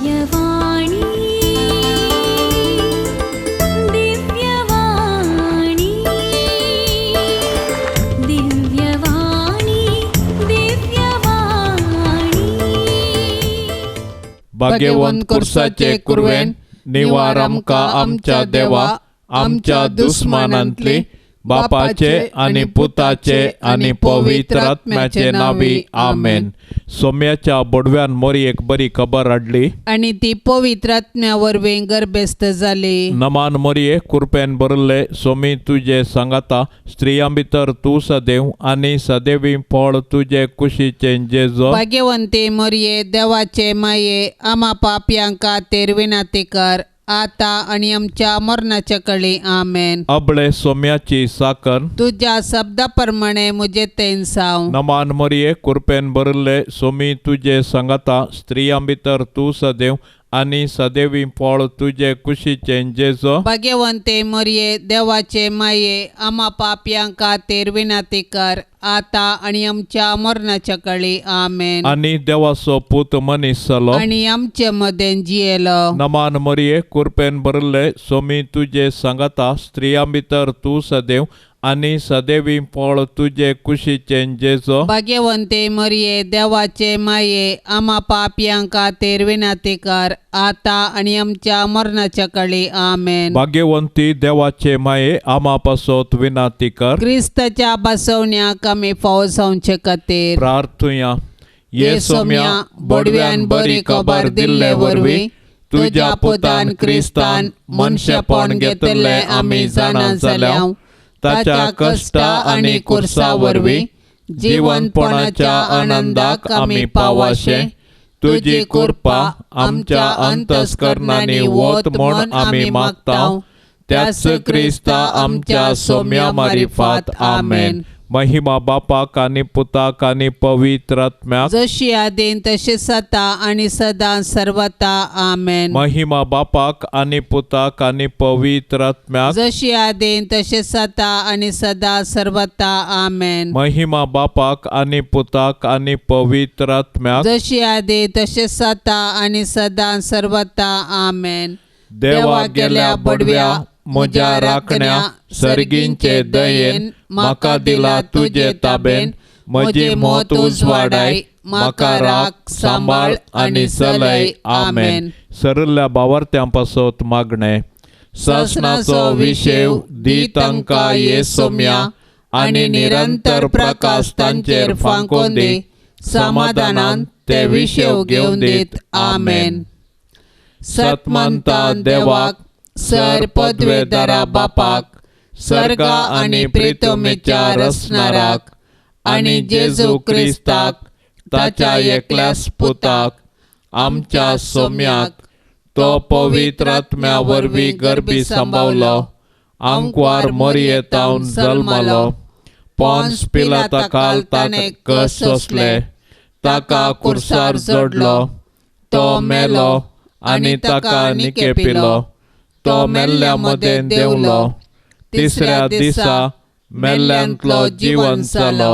दिव्यवाणी दिव्यवाणी दिव्यवाणी दिव्यवाणी. भाग्यवंत कुर्साचे कुरवेन निवार आमकां आमच्या देवा आमच्या दुस्मानांतली बापाचे आनी पुताचे आनी पवित्र आत्म्याचे नावी आमेन. सोम्याच्या बोडव्यान मोरयेक बरी खबर हाडली आनी ती पवित्र आत्म्या वरवीं गर्भेस्त जाली. नमान मोरये कुरपेन भरले सोमी तुजे सांगाता स्त्रियां भितर तूं सदैव आनी सदैवी फळ तुजे कुशीचें जेजो. भाग्यवंती मोरये देवाचे माये आमा पापयांक खातीर विनंती कर आता आनी आमच्या मरणाच्या कळी आमेन. अबळे सोम्याची साकर तुज्या शब्दा प्रमाणे म्हजे तेंसाव. नमान मोरये कुरपेन भरले सोमी तुजे सांगाता स्त्रियां भितर तूं सदैव आनी सदैवी फळ तुजे कुशीचें जेजो. भाग्यवंते मोरये देवाचे माये आमा पापयांक खातीर विनंती कर आता आनी आमच्या मरणाच्या कळी आमेन. आनी देवाचो पूत मनीस जालो आनी आमचे मदें जियेलो. नमान मोरये कुरपेन भरले सोमी तुजे सांगाता स्त्रियां भितर तूं सदैव आनी सदैवी फळ तुजे कुशीचें जेजो. भाग्यवंते मोरये देवाचे माये आमा पापयांक खातीर विनंती कर आता आनी आमच्या मरणाच्या कळी आमेन. भाग्यवंती देवाचे माये आमा पासत विनंती कर. क्रिस्ताच्या बसवण्याक आमी फावो जावचे खातीर प्रार्थुया. ये सोम्या बोडव्यान बरी खबर दिल्ले वरवीं तुज्या पुतान क्रिस्तान मनशेपण घेतिल्लें आमी जाणा जाल्या. ताच्या कश्टा आनी कुर्सा वरवीं जिवनपणाच्या आनंदाक आमी पावाशे तुजी कृपा आमच्या अंतस्करणांनी वत म्हूण आमी मागता. त्याच क्रिस्ता आमच्या सोम्या मारिफात आमेन. महिमा बापाक आनी पुताक आनी पवित्र आत्म्याक जशी आदीन तशी सता आनी सदां सर्वता आमेन. महिमा बापाक आनी पुताक आनी पवित्र आत्म्याक जशी आदीन तशी सता आनी सदां सर्वता आमेन. महिमा बापाक आनी पुताक आनी पवित्र आत्म्याक जशी आदीन तशी सता आनी सदां सर्वता आमेन. देवा गेल्या बडव्या म्हज्या राखण्या सर्गींचे दयेन म्हाका दिला तुजे ताबेन म्हजी मत उजवाडाय म्हाका राख सांबाळ आनी चलय आमेन. सरल्या बावर्त्यां पासत मागणें. सासणाचो विशेव दी तांकां ये सोम्या आनी निरंतर प्रकाश तांचेर फांकोवन दी समाधानान ते विशेव घेवन दीत आमेन. सतमंता देवाक सर पदवेदारा बापाक सर्गा आनी प्रितमेच्या रचणाराक आनी जेजू क्रिस्ताक ताच्या एकल्याच पुताक आमच्या सोम्याक तो पवित्र आत्म्या वरवीं गर्भी सांबावलो आंकवार मोरयेतावन जल्मलो पॉन्स पिलाता ताणें कश्ट सोंसले ताका कुर्सार जोडलो तो मेलो आनी ताका निकेपिलो तो मेल्ल्या मदें देंवलो तिसऱ्या दिसा मेल्ल्यांतलो जिवन जालो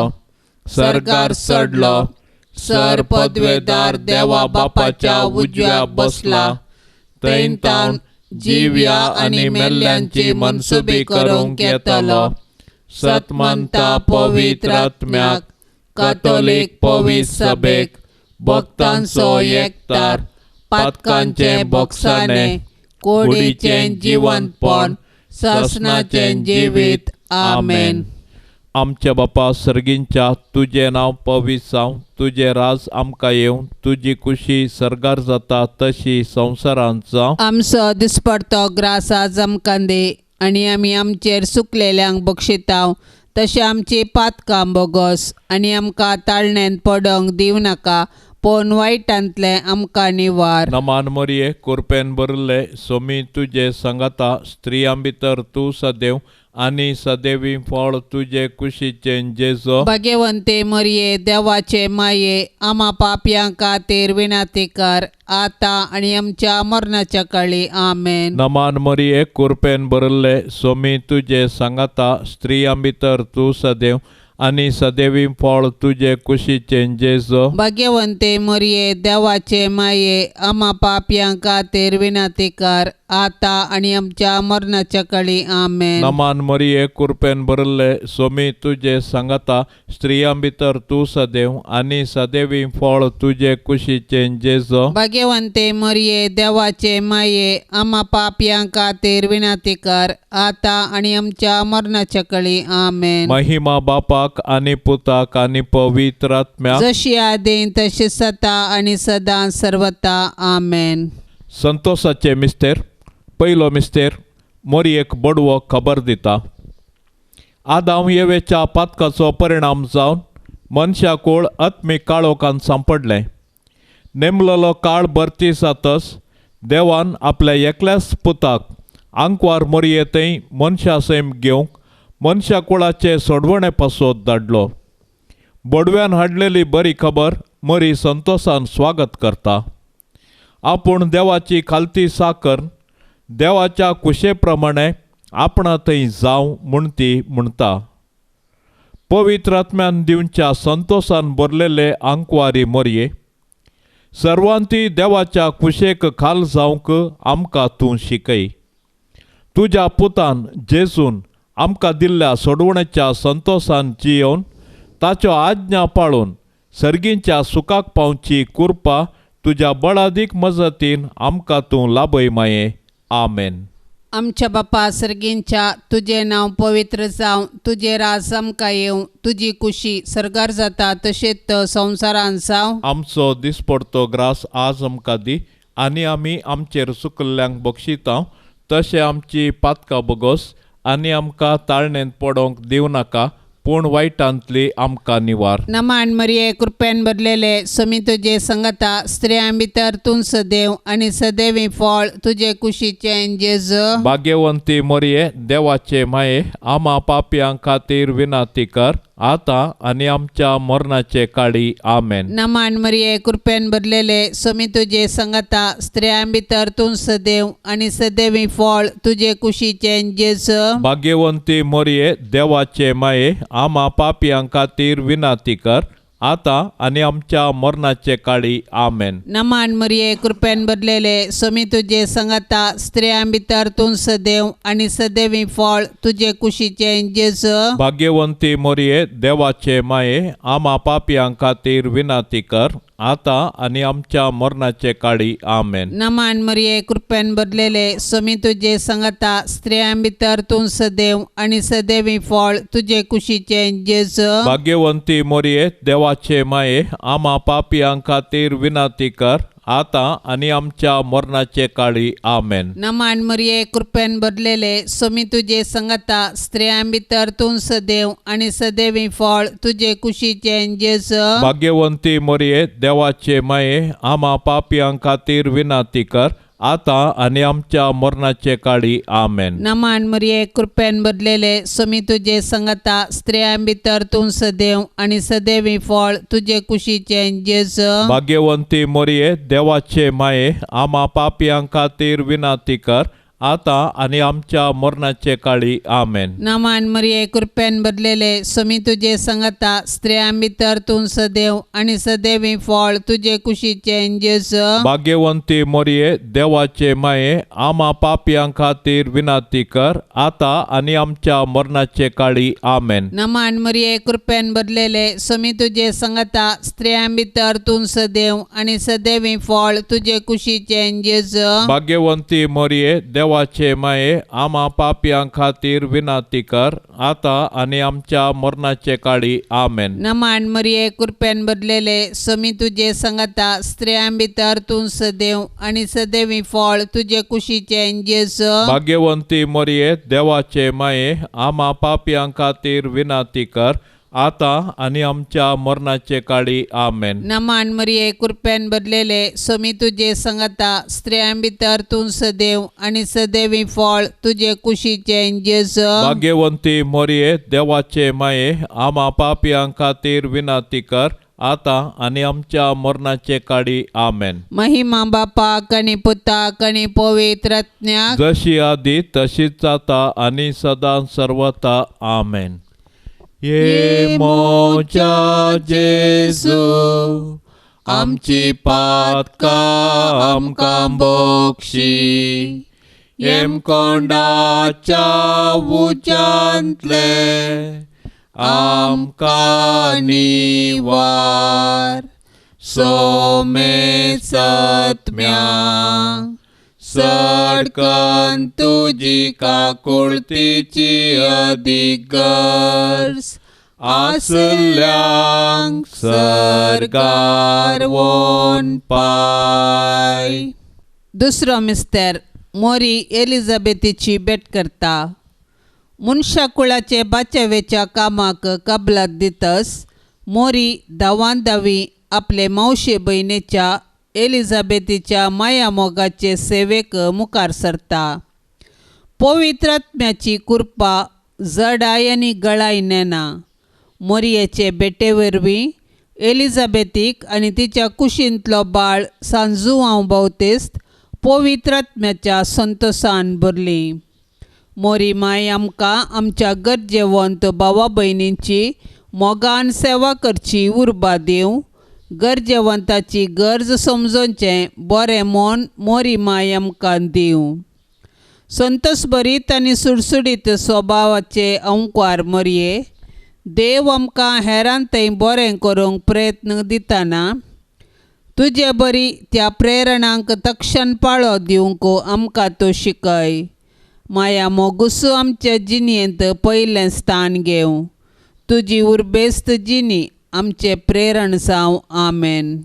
सर्गार चडलो सर पदवेदार देवा बापाच्या उजव्या बसला थंय तावन जिव्या आनी मेल्ल्यांची मनसुबी करूंक येतलो. सतमंता पवित्र आत्म्याक कथोलीक पवित्र सभेक भक्तांचो एकतार पातकांचें बोगसाणें कोडीचें जिवनपण सासणाचें जिवीत आमेन. आमच्या बापा सर्गींच्या तुजें नांव पवित्र जावं तुजें राज आमकां येवं तुजी कुशी सर्गार जाता तशी संवसारांत जावं. आमचो दिसपडतो ग्रास आज आमकां दी आनी आमी आमचेर सुकलेल्यांक बक्षितांव तशें आमची पातकां बोगस आनी आमकां ताळण्यांत पडोंक दिवं नाका पूण वायटांतलें आमकां निवार. नमान मोरये कुरपेन भरिल्ले सोमी तुजे सांगाता स्त्रियां भितर तूं सदैव आनी सदैवी फळ तुजे कुशीचें जेजो. भाग्यवंते मरये देवाचे माये आमा पापयां खातीर विनंती कर आतां आनी आमच्या मरणाच्या काळी आमेन. नमान मरये कुरपेन भरिल्ले सोमी तुजे सांगाता स्त्रियां भितर तूं सदैव आनी सदैवी फळ तुजे कुशीचें जेजू. भाग्यवंते मरिये देवाचे माये आमा पापयां खातीर विनंती कर आतां आनी आमच्या मरणाच्या कळी. आमेन. नमान मरिये कृपेन भरिल्ले सोमी तुजे सांगाता स्त्रियां भितर तूं सदैव आनी सदैवी फळ तुजे कुशीचें जेजू. भाग्यवंते मरिये देवाचे माये आमा पापयां खातीर विनंती कर आतां आनी आमच्या मरणाच्या कळी. आमेन. महिमा बापाक आनी पुताक आनी पवित्र आत्म्याक जशी आदीं तशी सता आनी सदां सर्वता. आमेन. संतोषाचे मिस्तेर. पयलो मिस्तेर मोरयेक बडवो खबर दिता. आदाम येवेच्या पातकाचो परिणाम जावन मनशाकूळ आत्मीक काळोखान सांपडलें. नेमलेलो काळ भरती जातच देवान आपल्या एकल्याच पुताक आंकवार मोरये थंय मनशा सैम घेवंक मनशा कुळाचे सोडवणे पासत धाडलो. बडव्यान हाडलेली बरी खबर मरी संतोषान स्वागत करता. आपूण देवाची खालती साकर देवाच्या कुशे प्रमाणे आपणा थंय जावं म्हूण ती म्हणटा. पवित्र आत्म्यान दिवच्या संतोषान भरलेले आंकवारी मोरये सर्वांती देवाच्या कुशेक खाल जावंक आमकां तूं शिकय. तुज्या पुतान जेजून आमकां दिल्ल्या सोडवणेच्या संतोषान जियोवन ताच्यो आज्ञा पाळून सर्गींच्या सुखाक पावची कृपा तुज्या बळादीक मजतीन आमकां तूं लाभय माये. आमेन. आमच्या बापा सर्गींच्या तुजें नांव पवित्र जावं, तुजें राज आमकां येवं, तुजी कुशी सर्गार जाता तशेंच संवसारांत जावं. आमचो दिसपडतो ग्रास आज आमकां दी आनी आमी आमचेर चुकल्ल्यांक बक्षिता तशें आमची पातकां बोगस आनी आमकां ताळणेंत पडोवंक दिवं नाका पूण वायटांतली आमकां निवार. नमान मरिये कृपेन भरलेले समी तुजे संगता स्त्रियां भितर तूं सदैव आनी सदैवी फळ तुजे कुशीचें जेजू. भाग्यवंती मरिये देवाचे माये आमा पापयां खातीर विनंती कर आतां आनी आमच्या मरणाचे काळी. आमेन. नमान मरिये कृपेन भरलेले समी तुजे संगता स्त्रियां भितर तूं सदैव आनी सदैवी फळ तुजे कुशीचें जेजू. भाग्यवंती मरिये देवाचे माये आमा पापयां खातीर विनंती कर आतां आनी आमच्या मरणाचे काळी. आमेन. नमान मरिये कृपेन भरलेले समी तुजे संगता स्त्रियां भितर तूं सदैव आनी सदैवी फळ तुजे कुशीचें जेजू. भाग्यवंती मरिये देवाचे माये आमा पापयां खातीर विनंती कर आतां आनी आमच्या मरणाचे काळी. आमेन. नमान मरिये कृपेन भरलेले समी तुजे संगता स्त्रियां भितर तूं सदैव आनी सदैवी फळ तुजे कुशीचें जेजू. भाग्यवंती मरिये देवाचे माये आमा पापयां खातीर विनंती कर आतां आनी आमच्या मरणाचे काळी. आमेन. नमान मरिये कृपेन भरलेले समी तुजे संगता स्त्रियां भितर तूं सदैव आनी सदैवी फळ तुजे कुशीचें जेजू. भाग्यवंती मरिये देवाचे माये आमा पापयां खातीर विनंती कर आतां आनी आमच्या मरणाचे काळी. आमेन. नमान मरिये कृपेन भरलेले समी तुजे संगता स्त्रियां भितर तूं सदैव आनी सदैवी फळ तुजे कुशीचें जेजू. भाग्यवंती मरिये देवाचे माये आमा पापयां खातीर विनंती कर आतां आनी आमच्या मरणाचे काळी. आमेन. नमान मरिये कृपेन भरलेले समी तुजे संगता स्त्रियां भितर तूं सदैव आनी सदैवी फळ तुजे कुशीचें जेजू. भाग्यवंती मरिये देवाचे माये आमा पापयां खातीर विनंती कर आतां आनी आमच्या मरणाचे काळी. आमेन. नमान मरिये कृपेन भरलेले समी तुजे संगता स्त्रियां भितर तूं सदैव आनी सदैवी फळ तुजे कुशीचें जेजू. भाग्यवंती मरिये देवाचे माये आमा पापयां खातीर विनंती कर आतां आनी आमच्या मरणाचे काळी. आमेन. नमान मरिये कृपेन भरलेले समी तुजे संगता स्त्रियां भितर तूं सदैव आनी सदैवी फळ तुजे कुशीचें जेजू. भाग्यवंती मरिये देवाचे माये आमा पापयां खातीर विनंती कर आतां आनी आमच्या मरणाचे काळी. आमेन. नमान मरिये कृपेन भरलेले समी तुजे संगता स्त्रियां भितर तूं सदैव आनी सदैवी फळ तुजे कुशीचें जेजू. भाग्यवंती मरिये देवाचे माये आमा पापयां खातीर विनंती कर आतां आनी आमच्या मरणाचे काळी. आमेन. महिमा बापाक आनी पुताक आनी पवित्र आत्म्याक जशी आदी तशीच जाता आनी सदां सर्वता. आमेन. ये मोजा जेजू आमची पातकां आमकां बक्षी येमकोंडाच्या उज्यांतले आमकां निवार सोमे सत्म्या सडकन तुजी काकुळतीची अदीक गरज आसल्यांक सर्गार वोन पाय. दुसरो मिस्तर मोरी एलिझाबेथीची भेट करता. मनशा कुळाचे बाचेवेच्या कामाक कबलात दितस मोरी धांवान धांवी आपले मावशे भयणीच्या एलिझाबेथीच्या मायामोगाचे सेवेक मुखार सरता. पवित्र आत्म्याची कृपा जडाय आनी गळाय नेना. मोरयेचे भेटे वरवीं एलिझाबेथीक आनी तिच्या कुशींतलो बाळ सांजुआंव बावतेस्त पवित्र आत्म्याच्या संतोसान भरली. मोरी माय आमकां आमच्या गरजेवंत भावा भयणींची मोगान सेवा करची उर्बा दिवं. गरजेवंताची गरज समजोवचें बरें मन मोरी माय आमकां दिवं. संतोसभरीत आनी सुडसुडीत स्वभावाचे अंकार मोरये देव आमकां हेरान थंय बरें करूंक प्रयत्न दितना तुजे बरी त्या प्रेरणांक तक्षण पाळो दिवंक आमकां तूं शिकय. माया मोगुसू आमचे जिणेंत पयलें स्थान घेवं. तुजी उर्बेस्त जिणी आमचें प्रेरण जावं. आमेन.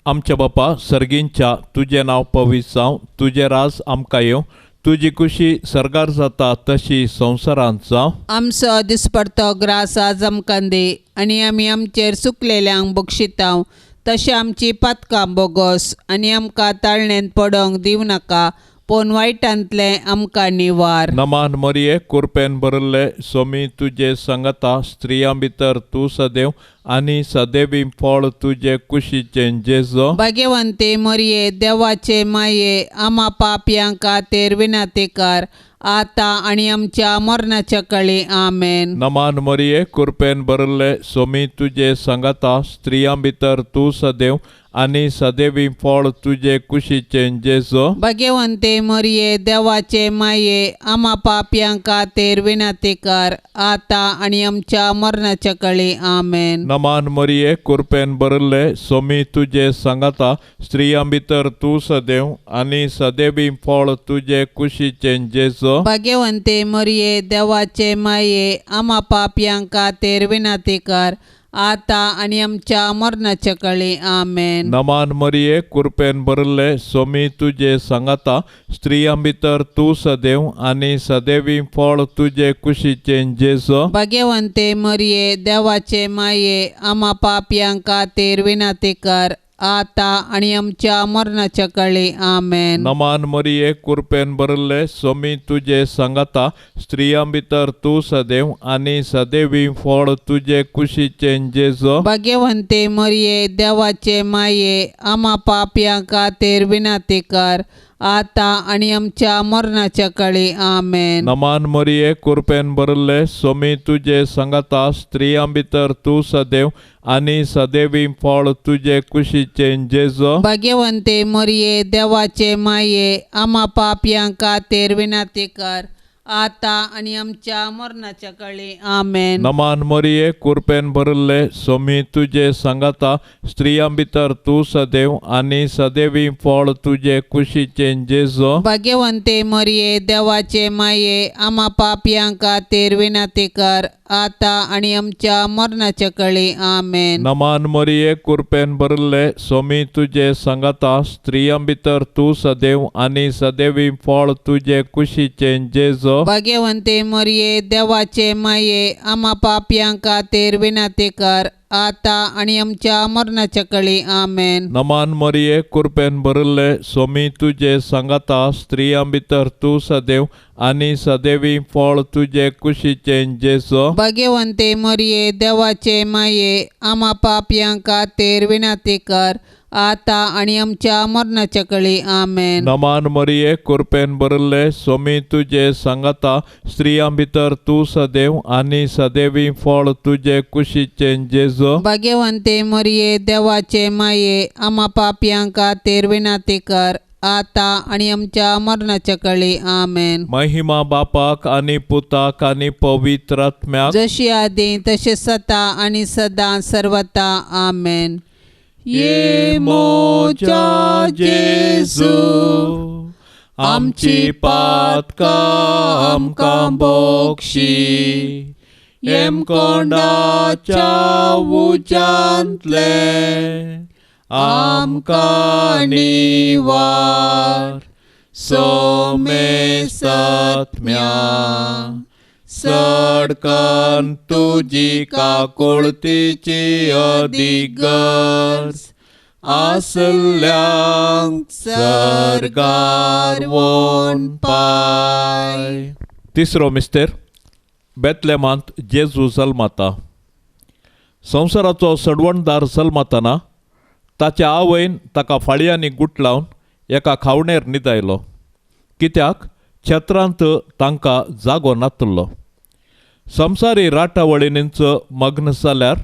आमच्या बापा सर्गींच्या तुजें नांव पवित्र जावं, तुजें राज आमकां येवं, तुजी खुशी सर्गार जाता तशी संवसारांत जावं. आमचो दिसपडतो ग्रास आज आमकां दी आनी आमी आमचेर चुकलेल्यांक बक्षितांव तशें आमची पातकां बोगोस आनी आमकां ताळणेंत पडोंक दिवं नाका पूण वायटांतलें आमकां निवार. नमान मरिये कुरपेन भरिल्ले सोमी तुजे संगता, स्त्रियां भितर तूं सदैव आनी सदैवी फळ तुजे कुशीचें जेजो. भाग्यवंते मरिये देवाचे माये आमा पापयां खातीर विनंती कर आतां आनी आमच्या मरणाच्या कळी. आमेन. नमान मरिये कुरपेन भरिल्ले सोमी तुजे संगता, स्त्रियां भितर तूं सदैव आनी सदैवी फळ तुजे कुशीचें जेजो. भाग्यवंते मरिये देवाचे माये आमा पापयां खातीर विनंती कर आतां आनी आमच्या मरणाच्या कळी. आमेन. नमान मरिये कुरपेन भरिल्ले सोमी तुजे संगता, स्त्रियां भितर तूं सदैव आनी सदैवी फळ तुजे कुशीचें जेजो. भाग्यवंते मरिये देवाचे माये आमा पापयां खातीर विनंती कर आतां आनी आमच्या मरणाच्या कळी. आमेन. नमान मरिये कुरपेन भरिल्ले सोमी तुजे संगता, स्त्रियां भितर तूं सदैव आनी सदैवी फळ तुजे कुशीचें जेजो. भाग्यवंते मरिये देवाचे माये आमा पापयां खातीर विनंती कर आतां आनी आमच्या मरणाच्या कळी. आमेन. नमान मरिये कुरपेन भरिल्ले सोमी तुजे संगता, स्त्रियां भितर तूं सदैव आनी सदैवी फळ तुजे कुशीचें जेजो. भाग्यवंते मरिये देवाचे माये आमा पापयां खातीर विनंती कर आतां आनी आमच्या मरणाच्या कळी. आमेन. नमान मरिये कुरपेन भरिल्ले सोमी तुजे संगता, स्त्रियां भितर तूं सदैव आनी सदैवी फळ तुजे कुशीचें जेजो. भाग्यवंते मरिये देवाचे माये आमा पापयां खातीर विनंती कर आतां आनी आमच्या मरणाच्या कळी. आमेन. नमान मरिये कुरपेन भरिल्ले सोमी तुजे संगता, स्त्रियां भितर तूं सदैव आनी सदैवी फळ तुजे कुशीचें जेजो. भाग्यवंते मरिये देवाचे माये आमा पापयां खातीर विनंती कर आतां आनी आमच्या मरणाच्या कळी. आमेन. नमान मरिये कुरपेन भरिल्ले सोमी तुजे संगता, स्त्रियां भितर तूं सदैव आनी सदैवी फळ तुजे कुशीचें जेजो. भाग्यवंते मरिये देवाचे माये आमा पापयां खातीर विनंती कर आतां आनी आमच्या मरणाच्या कळी. आमेन. नमान मरिये कुरपेन भरिल्ले सोमी तुजे संगता, स्त्रियां भितर तूं सदैव आनी सदैवी फळ तुजे कुशीचें जेजो. भाग्यवंते मरिये देवाचे माये आमा पापयां खातीर विनंती कर आतां आनी आमच्या मरणाच्या कळी. आमेन. नमान मरिये, कुरपेन भरिल्ले, सोमी तुजे सांगाता, स्त्रियां भितर तूं सदैव आनी सदैवी फळ तुजे कुशीचें जेजू. भाग्यवंते मरिये, देवाचे माये, आमा पापयां खातीर विनंती कर, आतां आनी आमच्या मरणाच्या कळी. आमेन. महिमा बापाक आनी पुताक आनी पवित्र आत्म्याक, जशी आदी तशें सता आनी सदां सर्वता. आमेन. ये मोजा जेजू, आमची पातकां आमकां बक्षी, येमकोंडाच्या उज्यांतले आमकां निवार, सोमेसत्म्या सडकन तुजी काकुळतीची अदीक गरज आसल्ल्यांक सर्गार वोन पाय. तिसरो मिस्तेर, बेतलेमांत जेजू जल्माता. संवसाराचो सडवणदार जल्मातना ताच्या आवयन ताका फाळयांनी गुटलावन एका खावणेर न्हिदायलो, कित्याक छत्रांत तांकां जागो नातलो. संवसारी राटावळींच मग्न जाल्यार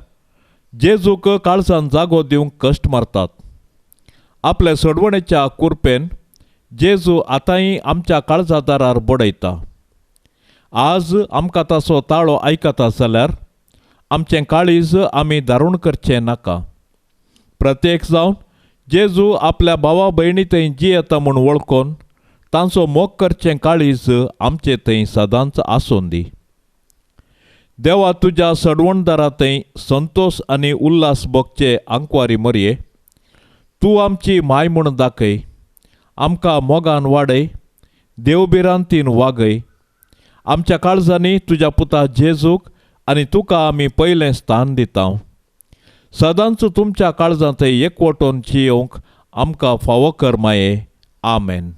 जेजूक काळजान जागो दिवंक कश्ट मारतात. आपल्या सोडवणेच्या कुरपेन जेजू आतांय आमच्या काळजा दारार बडयता. आज आमकां ताचो ताळो आयकता जाल्यार आमचें काळीज आमी दारूण करचें नाका. प्रत्येक जावन जेजू आपल्या भावा भयणी थंय जियेता म्हूण वळखून तांचो मोग करचें काळीज आमचे थंय सदांच आसून दी. देवा, तुज्या सडवणदारा थंय संतोश आनी उल्हास भोगचे आंकवारी मरये, तूं आमची माय म्हूण दाखय, आमकां मोगान वाडय, देवभिरांतीन वागय. आमच्या काळजांनी तुज्या पुता जेजूक आनी तुका आमी पयलें स्थान दिता. सदांच तुमच्या काळजांत एकवटून जियोवंक आमकां फावो कर माये. आमेन.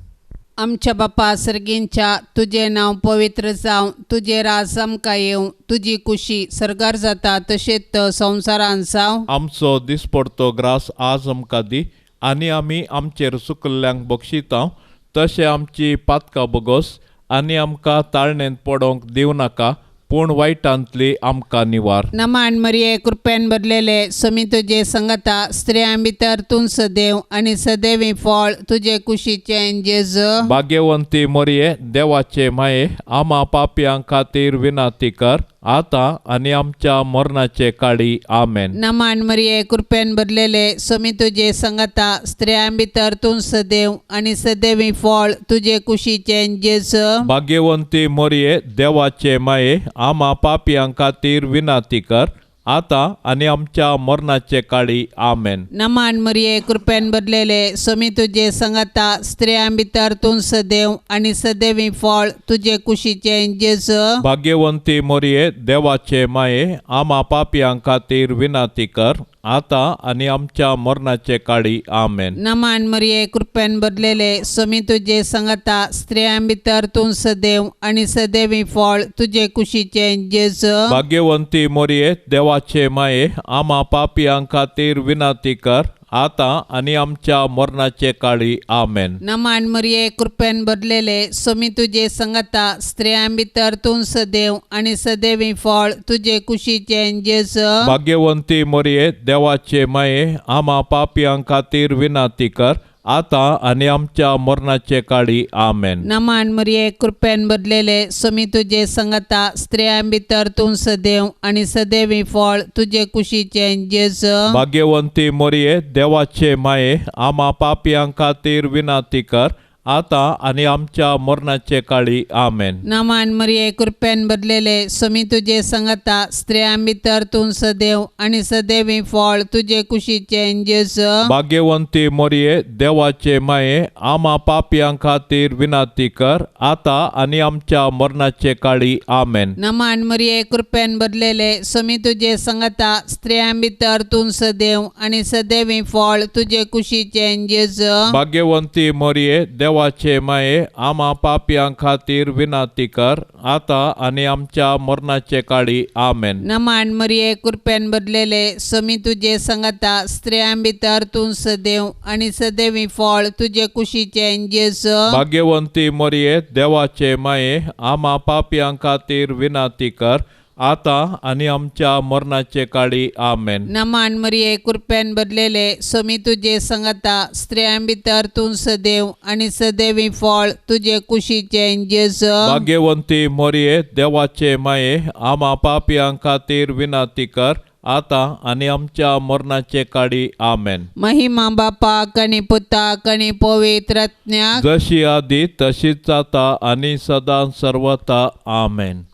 आमच्या बापा सर्गींच्या, तुजें नांव पवित्र जावं, तुजें राज आमकां येवं, तुजी कुशी सर्गार जाता तशेंच संवसारांत जावं. आमचो दिसपडतो ग्रास आज आमकां दी, आनी आमी आमचेर चुकल्ल्यांक बक्षिता तशें आमची पातकां बोगस, आनी आमकां ताळणेंत पडोवंक दिवं नाका, पूण वायटांतली आमकां निवार. नमान मरिये, कृपेन भरलेले, समी तुजे संगता, स्त्रियां भितर तूं सदैव आनी सदैवी फळ तुजे कुशीचें जेजू. भाग्यवंती मरिये, देवाचे माये, आमा पापयां खातीर विनंती कर, आतां आनी आमच्या मरणाचे काळी. आमेन. नमान मरिये, कृपेन भरलेले, समी तुजे संगता, स्त्रियां भितर तूं सदैव आनी सदैवी फळ तुजे कुशीचें जेजू. भाग्यवंती मरिये, देवाचे माये, आमा पापयां खातीर विनंती कर, आतां आनी आमच्या मरणाचे काळी. आमेन. नमान मरिये, कृपेन भरलेले, समी तुजे संगता, स्त्रियां भितर तूं सदैव आनी सदैवी फळ तुजे कुशीचें जेजू. भाग्यवंती मरिये, देवाचे माये, आमा पापयां खातीर विनंती कर, आतां आनी आमच्या मरणाचे काळी. आमेन. नमान मरिये, कृपेन भरलेले, समी तुजे संगता, स्त्रियां भितर तूं सदैव आनी सदैवी फळ तुजे कुशीचें जेजू. भाग्यवंती मरिये, देवाचे माये, आमा पापयां खातीर विनंती कर, आतां आनी आमच्या मरणाचे काळी. आमेन. नमान मरिये, कृपेन भरलेले, समी तुजे संगता, स्त्रियां भितर तूं सदैव आनी सदैवी फळ तुजे कुशीचें जेजू. भाग्यवंती मरिये, देवाचे माये, आमा पापयां खातीर विनंती कर, आतां आनी आमच्या मरणाचे काळी. आमेन. नमान मरिये, कृपेन भरलेले, समी तुजे संगता, स्त्रियां भितर तूं सदैव आनी सदैवी फळ तुजे कुशीचें जेजू. भाग्यवंती मरिये, देवाचे माये, आमा पापयां खातीर विनंती कर, आतां आनी आमच्या मरणाचे काळी. आमेन. नमान मरिये, कृपेन भरलेले, समी तुजे संगता, स्त्रियां भितर तूं सदैव आनी सदैवी फळ तुजे कुशीचें जेजू. भाग्यवंती मरिये, देवाचे माये, आमा पापयां खातीर विनंती कर, आतां आनी आमच्या मरणाचे काळी. आमेन. नमान मरिये, कृपेन भरलेले, समी तुजे संगता, स्त्रियां भितर तूं सदैव आनी सदैवी फळ तुजे कुशीचें जेजू. भाग्यवंती मरिये, देवाचे माये आमा पापयां खातीर विनंती कर आतां आनी आमच्या मरणाचे काळी. आमेन. नमान मरिये कृपेन भरलेले समी तुजे संगता स्त्रियां भितर तूं सदैव आनी सदैवी फळ तुजे कुशीचें जेजू. भाग्यवंती मरिये देवाचे माये आमा पापयां खातीर विनंती कर आतां आनी आमच्या मरणाचे काळी. आमेन. नमान मरिये कृपेन भरलेले समी तुजे संगता स्त्रियां भितर तूं सदैव आनी सदैवी फळ तुजे कुशीचें जेजू. भाग्यवंती मरिये देवाचे माये आमा पापयां खातीर विनंती कर आतां आनी आमच्या मरणाचे काळी. आमेन. महिमा बापाक आनी पुताक आनी पवित्र आत्म्याक जशी आदी तशीच जाता आनी सदां सर्वता. आमेन.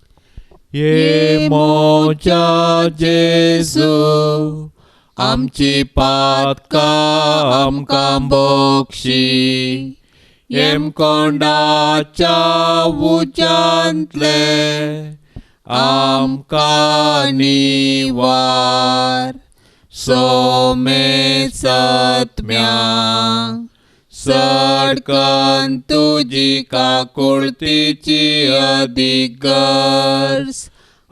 ये मोजा जेजू आमची पातकां आमकां बक्षी येमकोंडाच्या उज्यांतले आमकां निवार सोमे सत्म्या सडकन तुजी काकुळतीची अदीक गरज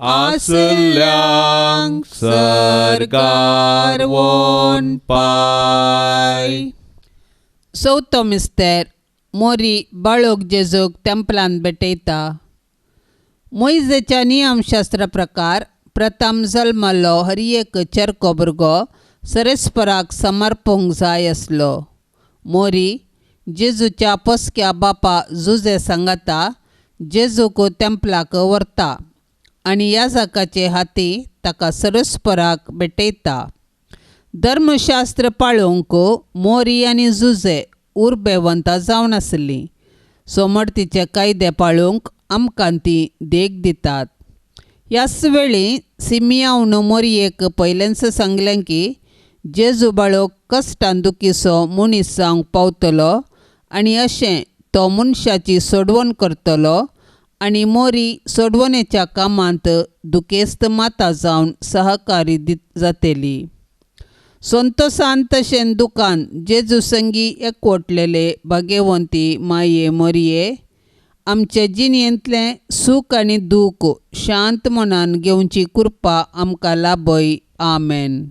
आसल्यांक सर्गार वोन पाय. चवथो मिस्तेर मोरी बाळोक जेजूक तेंपलांत भेटयता. मोयजेच्या नियमशास्त्रा प्रकार प्रथम जल्मल्लो हर एक चरको भुरगो सरेस्पराक समर्पूंक जाय आसलो. मोरी जेजूच्या पोसक्या बापा जुजे सांगाता जेजूक तेंपलाक व्हरता आनी याजकाचे हाती ताका सरेस्पराक भेटयता. धर्मशास्त्र पाळोवंक मोरी आनी जुजे उर्बेवंत जावन आसलीं. सोमर्तीचे कायदे पाळूंक आमकां ती देख दितात. ह्याच वेळी सिमियावन मोरयेक पयलेंच सांगलें की जेजू बाळोक कश्टान दुखीचो मनीस जावंक पावतलो आनी अशें तो मनशाची सोडवण करतलो आनी मोरी सोडवणेच्या कामांत दुखेस्त माता जावन सहकारी जातली. संतोसान तशें दुकान जेजू संगी एकवटलेले भाग्यवंती माये मोरये आमचे जिणेंतलें सूख आनी दूख शांत मनान घेवची कृपा आमकां लाभय. आमेन.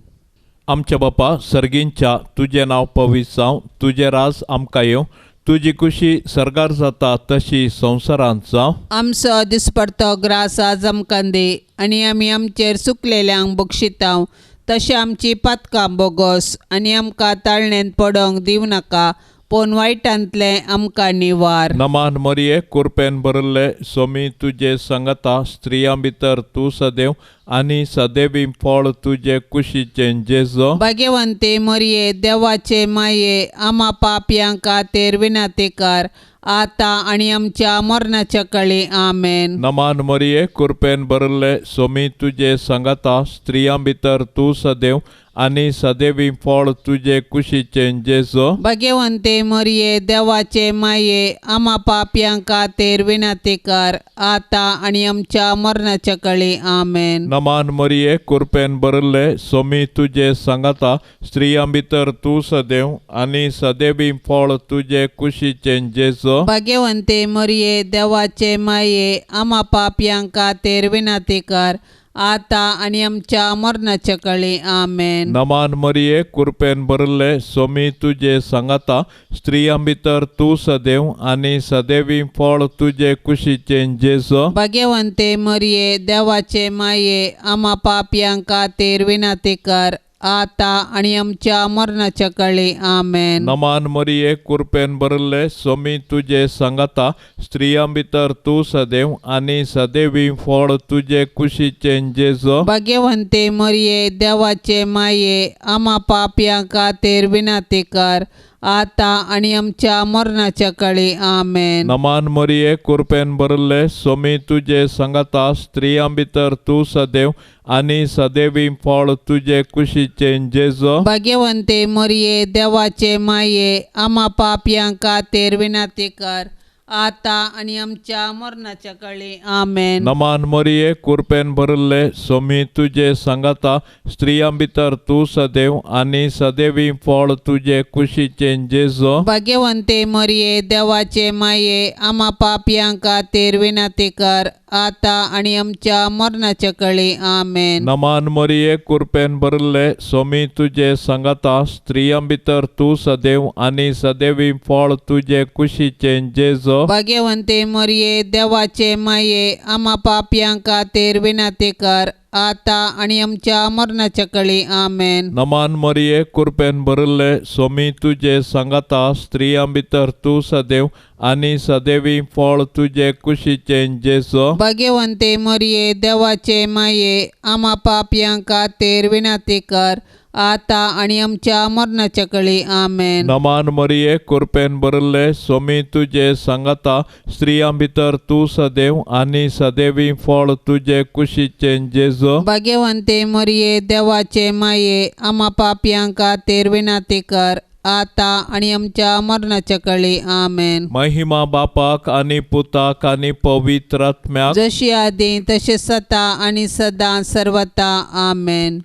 आमच्या बापा सर्गींच्या तुजें नांव पवित्र जावं, तुजें राज आमकां येवं, तुजी खुशी सर्गार जाता तशी संवसारांत जावं. आमचो दिसपडतो ग्रास आज आमकां दी आनी आमी आमचेर चुकलेल्यांक बक्षितांव तशें आमची पातकां बोगोस आनी आमकां ताळणेंत पडोंक दिवं नाका पूण वायटांतलें आमकां निवार. नमान मरिये कुरपेन भरिल्ले सोमी तुजे संगता स्त्रियां भितर तूं सदैव आनी सदैवी फळ तुजे कुशीचें जेजू. भाग्यवंती मरिये देवाचे माये आमा पापयां खातीर विनंती कर आतां आनी आमच्या मरणाच्या काळी. आमेन. नमान मरिये कुरपेन भरिल्ले सोमी तुजे संगता स्त्रियां भितर तूं सदैव आनी सदैवी फळ तुजे कुशीचें जेजू. भाग्यवंती मरिये देवाचे माये आमा पापयां खातीर विनंती कर आतां आनी आमच्या मरणाच्या काळी. आमेन. नमान मरिये कुरपेन भरिल्ले सोमी तुजे संगता स्त्रियां भितर तूं सदैव आनी सदैवी फळ तुजे कुशीचें जेजू. भाग्यवंती मरिये देवाचे माये आमा पापयां खातीर विनंती कर आतां आनी आमच्या मरणाच्या काळी. आमेन. नमान मरिये कुरपेन भरिल्ले सोमी तुजे संगता स्त्रियां भितर तूं सदैव आनी सदैवी फळ तुजे कुशीचें जेजू. भाग्यवंती मरिये देवाचे माये आमा पापयां खातीर विनंती कर आतां आनी आमच्या मरणाच्या काळी. आमेन. नमान मरिये कुरपेन भरिल्ले सोमी तुजे संगता स्त्रियां भितर तूं सदैव आनी सदैवी फळ तुजे कुशीचें जेजू. भाग्यवंती मरिये देवाचे माये आमा पापयां खातीर विनंती कर आतां आनी आमच्या मरणाच्या काळी. आमेन. नमान मरिये कुरपेन भरिल्ले सोमी तुजे संगता स्त्रियां भितर तूं सदैव आनी सदैवी फळ तुजे कुशीचें जेजू. भाग्यवंती मरिये देवाचे माये आमा पापयां खातीर विनंती कर आतां आनी आमच्या मरणाच्या काळी. आमेन. नमान मरिये, कुरपेन भरिल्ले, सोमी तुजे सांगाता, स्त्रियां भितर तूं सदैव आनी सदैवी फळ तुजे कुशीचें जेजो. भाग्यवंते मरिये, देवाचे माये, आमा पापयां खातीर विनंती कर, आतां आनी आमच्या मरणाच्या काळी. आमेन. नमान मरिये, कुरपेन भरिल्ले, सोमी तुजे सांगाता, स्त्रियां भितर तूं सदैव आनी सदैवी फळ तुजे कुशीचें जेजो. भाग्यवंते मरिये, देवाचे माये, आमा पापयां खातीर विनंती कर, आतां आनी आमच्या मरणाच्या काळी. आमेन. नमान मरिये, कुरपेन भरिल्ले, सोमी तुजे सांगाता, स्त्रियां भितर तूं सदैव आनी सदैवी फळ तुजे कुशीचें जेजो. भाग्यवंते मरिये, देवाचे माये, आमा पापयां खातीर विनंती कर, आतां आनी आमच्या मरणाच्या काळी. आमेन. नमान मरिये, कुरपेन भरिल्ले, सोमी तुजे सांगाता, स्त्रियां भितर तूं सदैव आनी सदैवी फळ तुजे कुशीचें जेजो. भाग्यवंते मरिये, देवाचे माये, आमा पापयां खातीर विनंती कर, आतां आनी आमच्या मरणाच्या काळी. आमेन. महिमा बापाक आनी पुताक आनी पवित्र आत्म्याक, जशी आदी तशें सता आनी सदां सर्वता. आमेन.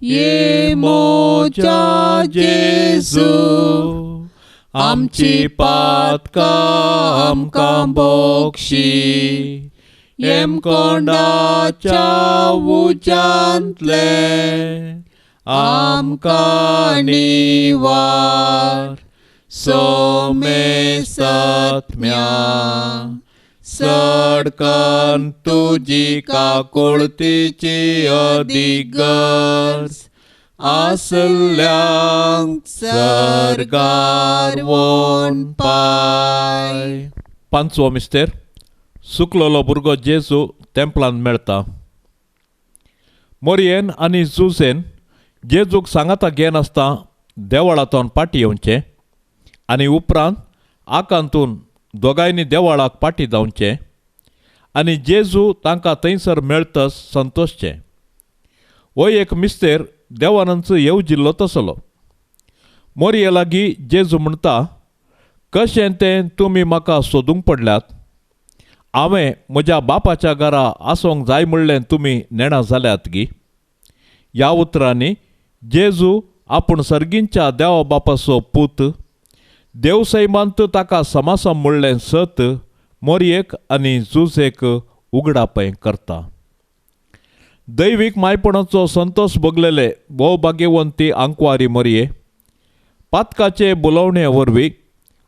ये मोजा जेजू, आमची पातकां आमकां बक्षी, येमकोंडाच्या उज्यांतले आमकां निवार, सोमेसत्म्या सडकन तुजी काकुळतीची अदीक गरज आसल्यांक सर्गार वोन पाय. पांचवो मिस्तेर, सुकलोलो भुरगो जेजू तेंपलान मेळटा. मोरयेन आनी जुजेन जेजूक सांगाता घेनासतना देवळांतून फाटीं येवचें आनी उपरांत आकांतून दोगांयनी देवळाक फाटीं धांवचें आनी जेजू तांकां थंयसर मेळतच संतोशचें. हो एक मिस्तेर देवानंच येवजिल्लो तसलो. मोरये लागीं जेजू म्हणटा, कशें तें तुमी म्हाका सोदूंक पडल्यात? हांवें म्हज्या बापाच्या घरा आसूंक जाय म्हणलें तुमी नेणा जाल्यात गी? ह्या उतरांनी जेजू आपूण सर्गींच्या देवा बापाचो पूत, देवसैमांत ताका समासम म्हणलें सत मोरयेक आनी जुजेक उगडापय करता. दैवीक मायपणाचो संतोष भोगलेले भोव भाग्यवंती आंकवारी मोरये, पातकाचे बोलोवणे वरवीं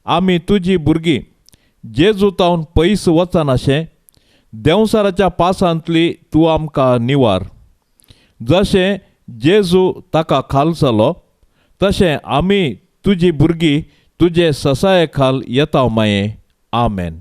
आमी तुजी भुरगीं जेजू तावन पयस वचनाशें देंवसाराच्या पासांतली तूं आमकां निवार. जशें जेजू ताका खाल जालो तशें आमी तुजी भुरगीं तुजे ससाये खाल येता माये. आमेन.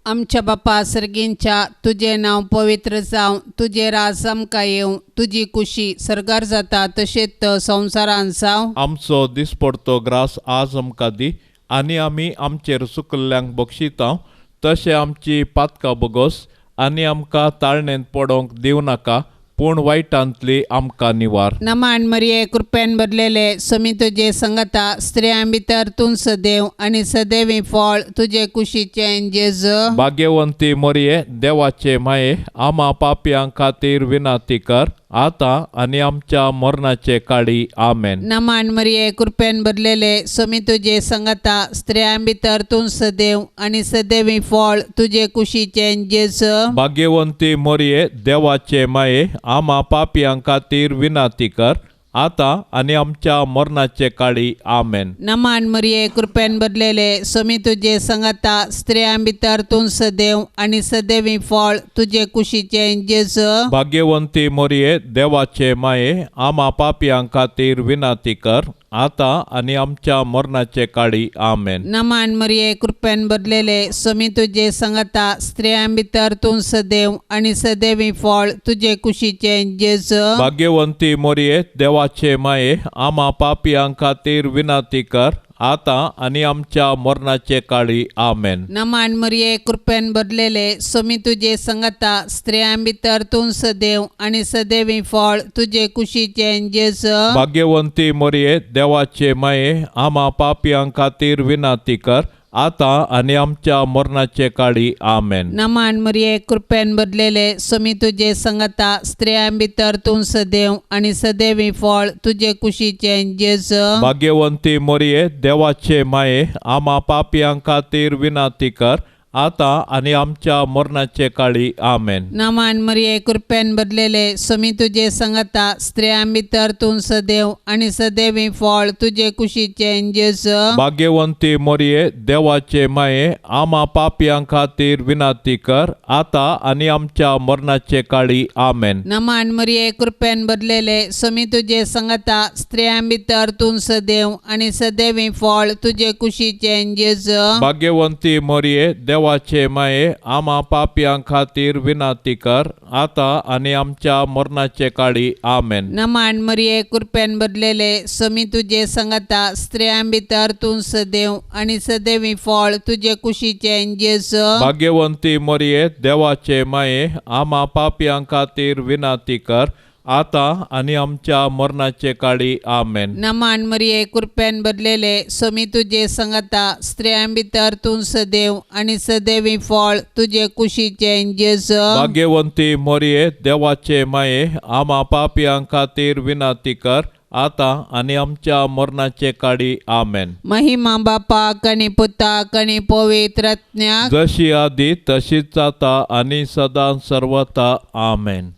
आमच्या बापा सर्गींच्या, तुजें नांव पवित्र जावं, तुजें राज आमकां येवं, तुजी कुशी सर्गार जाता तशेंच संवसारांत जावं. आमचो दिसपडतो ग्रास आज आमकां दी आनी आमी आमचेर चुकल्ल्यांक बक्षिता तशें आमची पातकां बोगोस आनी आमकां ताळणेंत पडोवंक दिवं नाका, पूण वायटांतली आमकां निवार. नमान मरिये, कृपेन भरलेले, समी तुजे संगता, स्त्रियां भितर तूं सदैव आनी सदैवी फळ तुजे कुशीचें जेजू. भाग्यवंती मरिये, देवाचे माये, आमा पापयां खातीर विनंती कर, आतां आनी आमच्या मरणाचे काळी. आमेन. नमान मरिये, कृपेन भरलेले, समी तुजे संगता, स्त्रियां भितर तूं सदैव आनी सदैवी फळ तुजे कुशीचें जेजू. भाग्यवंती मरिये, देवाचे माये, आमा पापयां खातीर विनंती कर, आतां आनी आमच्या मरणाचे काळी. आमेन. नमान मरिये, कृपेन भरलेले, समी तुजे संगता, स्त्रियां भितर तूं सदैव आनी सदैवी फळ तुजे कुशीचें जेजू. भाग्यवंती मरिये, देवाचे माये, आमा पापयां खातीर विनंती कर, आतां आनी आमच्या मरणाचे काळी. आमेन. नमान मरिये, कृपेन भरलेले, समी तुजे संगता, स्त्रियां भितर तूं सदैव आनी सदैवी फळ तुजे कुशीचें जेजू. भाग्यवंती मरिये, देवाचे माये, आमा पापयां खातीर विनंती कर, आतां आनी आमच्या मरणाचे काळी. आमेन. नमान मरिये, कृपेन भरलेले, समी तुजे संगता, स्त्रियां भितर तूं सदैव आनी सदैवी फळ तुजे कुशीचें जेजू. भाग्यवंती मरिये, देवाचे माये, आमा पापयां खातीर विनंती कर, आतां आनी आमच्या मरणाचे काळी आमेन. नमान मरिये कृपेन भरलेले स्वामी तुजे संगता स्त्रियां भितर तूं सदैव आनी सदैवी फळ तुजे कुशीचें जेजू. भाग्यवंती मोरये देवाचे माये आमा पापयां खातीर विनंती कर आतां आनी आमच्या मरणाचे काळी आमेन. नमान मरिये कृपेन भरलेले स्वामी तुजे संगता स्त्रियां भितर तूं सदैव आनी सदैवी फळ तुजे कुशीचें जेजू. भाग्यवंती मोरये देवाचे माये आमा पापयां खातीर विनंती कर आतां आनी आमच्या मरणाचे काळी आमेन. नमान मरिये कृपेन भरलेले स्वामी तुजे संगता स्त्रियां भितर तूं सदैव आनी सदैवी फळ तुजे कुशीचें जेजू. भाग्यवंती मोरये देवाचे माये आमा पापयां खातीर विनंती कर आतां आनी आमच्या मरणाचे काळी आमेन. नमान मरिये कृपेन भरलेले स्वामी तुजे संगता स्त्रियां भितर तूं सदैव आनी सदैवी फळ तुजे कुशीचें जेजू. भाग्यवंती मोरये देवाचे माये आमा पापयां खातीर विनंती कर आतां आनी आमच्या मरणाचे काळी आमेन. नमान मरिये कृपेन भरलेले स्वामी तुजे संगता स्त्रियां भितर तूं सदैव आनी सदैवी फळ तुजे कुशीचें जेजू. भाग्यवंती मोरये देवाचे माये आमा पापयां खातीर विनंती कर आतां आनी आमच्या मरणाचे काळी आमेन. महिमा बापाक आनी पुताक आनी पवित्र आत्म्याक जशी आदी तशीच आतां आनी सदां सर्वता आमेन.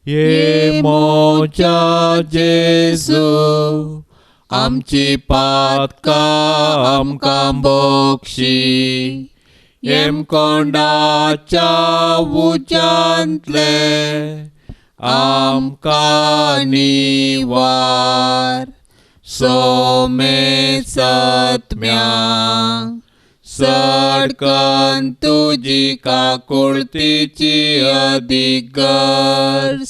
ये मोजा जेजू आमची पातकां आमकां बक्षी येमकोंडाच्या उज्यांतले आमकां निवार सोमे सत्म्या सडकन तुजी काकुळतीची अदीक गरज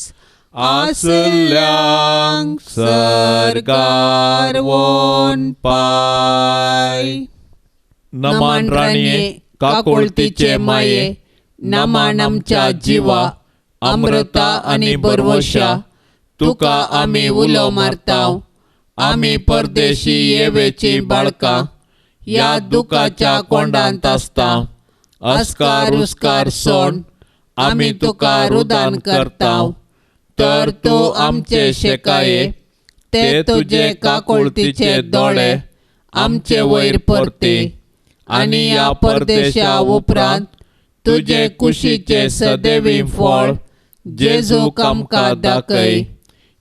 आसल्यांक सर्गार वोन पाय. नमान राणये काकुळतीचे माये नमान आमच्या जिवा अमृता आनी बरवशा तुका आमी उलो मारताव. आमी परदेशी येवेची बाळकां ह्या दुखाच्या कोंडांत आसता. अस्कार उस्कार सोड आमी तुका रुदान करताव तर तूं आमचे शेकाये ते तुजे काकुळतीचे दोळे आमचे वयर परती आनी ह्या परदेशा उपरांत तुजे कुशीचे सदैवी फळ जेजूक आमकां दाखय.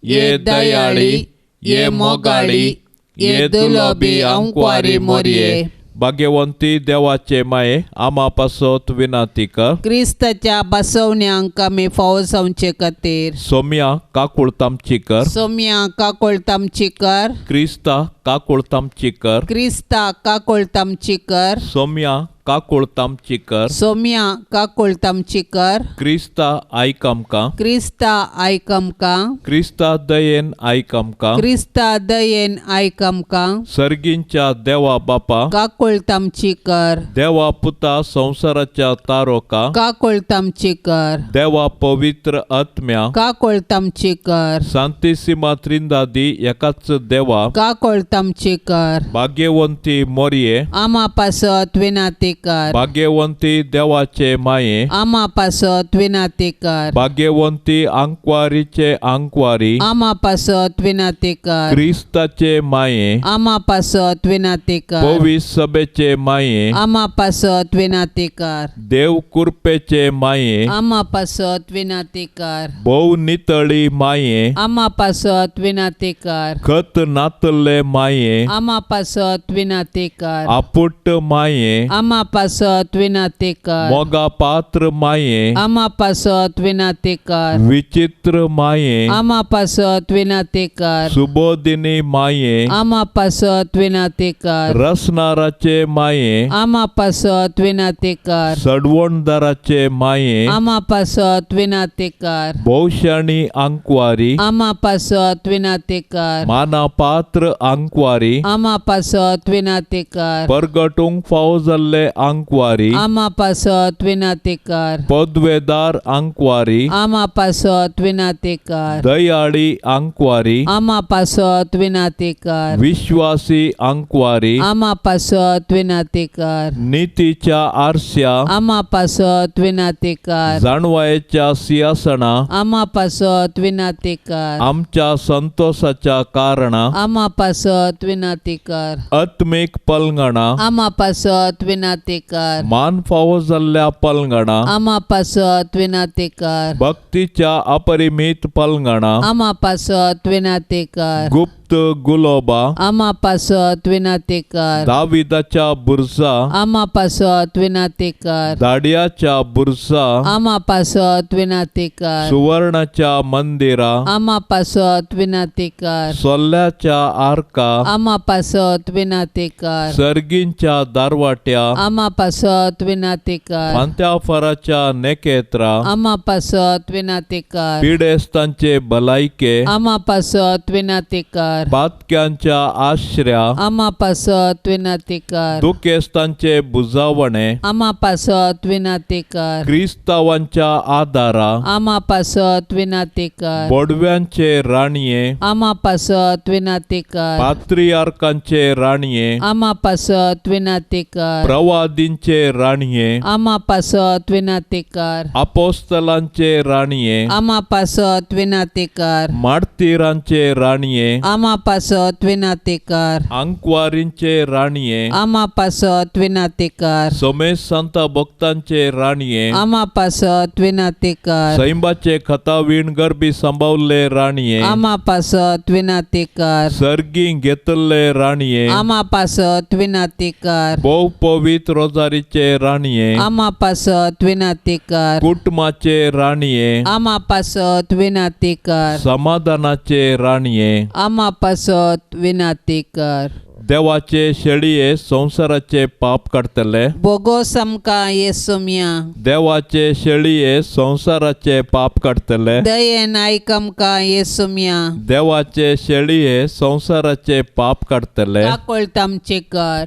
ये दयाळी ये मोगाळी ये दुलोबी अंकवारी मोरये. भाग्यवंती देवाचे माये आमा पासत विनंती कर. क्रिस्ताच्या बसवण्यांक आमी फावो जावचे खातीर. सोम्या काकुळतामची कर. सोम्या काकुळतामची कर. क्रिस्ता काकुळतामची कर. क्रिस्ता काकुळतामची कर. सोम्या काकुळतामची कर. सोम्या काकुळतामची कर. क्रिस्ता आयक आमकां. क्रिस्ता आयक आमकां. क्रिस्ता दयेन आयक आमकां. क्रिस्ता दयेन आयक आमकां. सर्गींच्या देवा बापा काकुळतामची कर. देवा पुता संवसाराच्या तारोका काकुळतामची कर. देवा पवित्र आत्म्या काकुळतामची कर. सांतिसिमा त्रिंदादी एकाच देवा काकुळतामची कर. भाग्यवंती मोरये आमा पासत विनंती कर. भाग्यवंती देवाचे माये आमा पासत विनंती कर. भाग्यवंती आंकवारीचे आंकवारी आमा पासत विनंती कर. क्रिस्ताचे माये आमा पासत विनंती कर. पवित्र सभेचे माये आमा पासत विनंती कर. देव कृपेचे माये आमा पासत विनंती कर. भोव नितळी माये आमा पासत विनंती कर. खत नातले माये आमा पासत विनंती कर. आपुट माये आमा पासत विनंती कर. मोगा पात्र माये आमा पासत विनंती कर. विचित्र माये आमा पासत विनंती कर. सुबोधिनी माये आमा पासत विनंती कर. रसनाराचे माये आमा पासत विनंती कर. सडवणदाराचे माये आमा पासत विनंती कर. भोवशाणी आंकवारी आमा पासत विनंती कर. माना पात्र आंकवारी आंकवारी, आमा पासत विनाती कर। परगटूंक फावो जाल्ले आंकवारी, आमा पासत विनाती कर। पदवेदार आंकवारी, आमा पासत विनाती कर। दयाळी आंकवारी, आमा पासत विनाती कर। विश्वासी आंकवारी, आमा पासत विनाती कर। नितीच्या आरस्या, आमा पासत विनाती कर। जाणवायेच्या सिंहासना, आमा पासत विनाती कर। आमच्या संतोषाच्या कारणा, आमा पासत विनाती कर। आत्मीक पलंगणा, आमा पासत विनाती कर। मान फावो जाल्ल्या पलंगणा, आमा पासत विनाती कर। भक्तीच्या अपरिमीत पलंगणा, आमा पासत विनाती कर। गुप्त गुलोबा, आमा पासत विनाती कर। दाविदाच्या बुरजा, आमा पासत विनाती कर। दाडियाच्या बुरजा, आमा पासत विनाती कर। सुवर्णाच्या मंदिरा, आमा पासत विनाती कर। सोल्ल्याच्या आरका, आमा पासत विनाती कर। सर्गींच्या दारवाट्या, आमा पासत विनाती कर। फांत्याफराच्या नेकेत्रा, आमा पासत विनाती कर। पिडेस्तांचे भलायके, आमा पासत विनाती कर। पातक्यांच्या आश्र्या, आमा पासत विनाती कर। दुखेस्तांचे बुजावणे, आमा पासत विनाती कर। क्रिस्तावांच्या आदारा, आमा पासत विनाती कर। बोडव्यांचे राणये, आमा पासत विनाती कर। पात्रियार्कांचे राणये, आमा पासत विनाती कर। प्रवादींचे राणये, आमा पासत विनाती कर। अपोस्तलांचे राणये, आमा पासत विनाती कर। मार्तीरांचे राणये, आमा पासत विनाती कर। आंकवारींचे राणये, आमा पासत विनाती कर। समेत संत भक्तांचे राणये, आमा पासत विनाती कर। सैंबाचे खतावीण गर्भी सांबावल्ले राणये, आमा पासत विनाती कर। सर्गी घेतल्ले राणये, आमा पासत विनाती कर। भोव पवित्र रोजारीचे राणये, आमा पासत विनाती कर। कुटुंबाचे राणये, आमा पासत विनाती कर। समाधानाचे राणये, आमा पासत विनाती कर। देवाचे शेळये संवसाराचे पाप काडटले, बोगोस आमकां येसुम्या। देवाचे शेळये संवसाराचे पाप काडटले, दयेन आयक आमकां येसुम्या। देवाचे शेळये संवसाराचे पाप काडटले, काकळत आमची कर।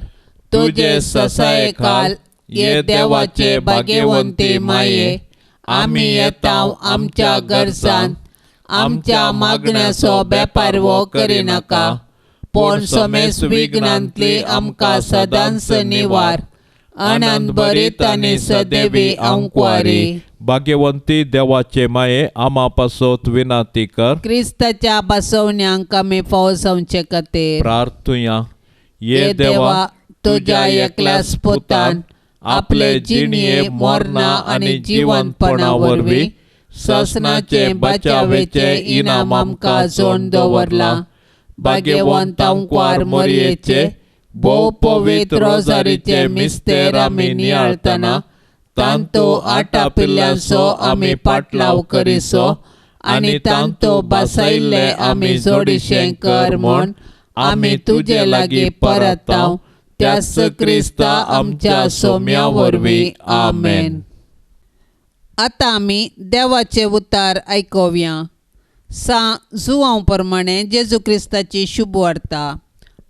तुजे ससायेखाल ये देवाचे भाग्यवंती माये, आमी येता आमच्या गरजान, आमच्या मागण्याचो बेपारवो करिनाका, पूण समेस विघ्नांतली आमकां सदांच निवार। आनंद भरीत आनी सदैवी आंकवारी। भाग्यवंती देवाचे माये, आमा पासत विनाती कर। क्रिस्ताच्या बसवण्यांक आमी फावो जावचे खातीर प्रार्थुया। ये देवा, तुज्या एकल्याच पुतान आपले जिणये मरणा आनी जिवंतपणा वरवीं ससनाचे बचावेचे इनाम आमकां जोडून दवरलां। भाग्यवंत आंकवार मोरयेचे भोव पवित्र रोजारीचे मिस्तेर आमी नियाळतना तांतू आटापिल्ल्यांचो आमी पाटलाव करिसो आनी तांतू बसायिल्ले आमी जोडिशें कर म्हूण आमी तुजे लागीं परताव त्याच क्रिस्ता आमच्या सोम्या वरवीं। आमेन। आतां आमी देवाचे उतार आयकुया। सां जुआंव प्रमाणे जेजू क्रिस्ताची शुभ वार्ता,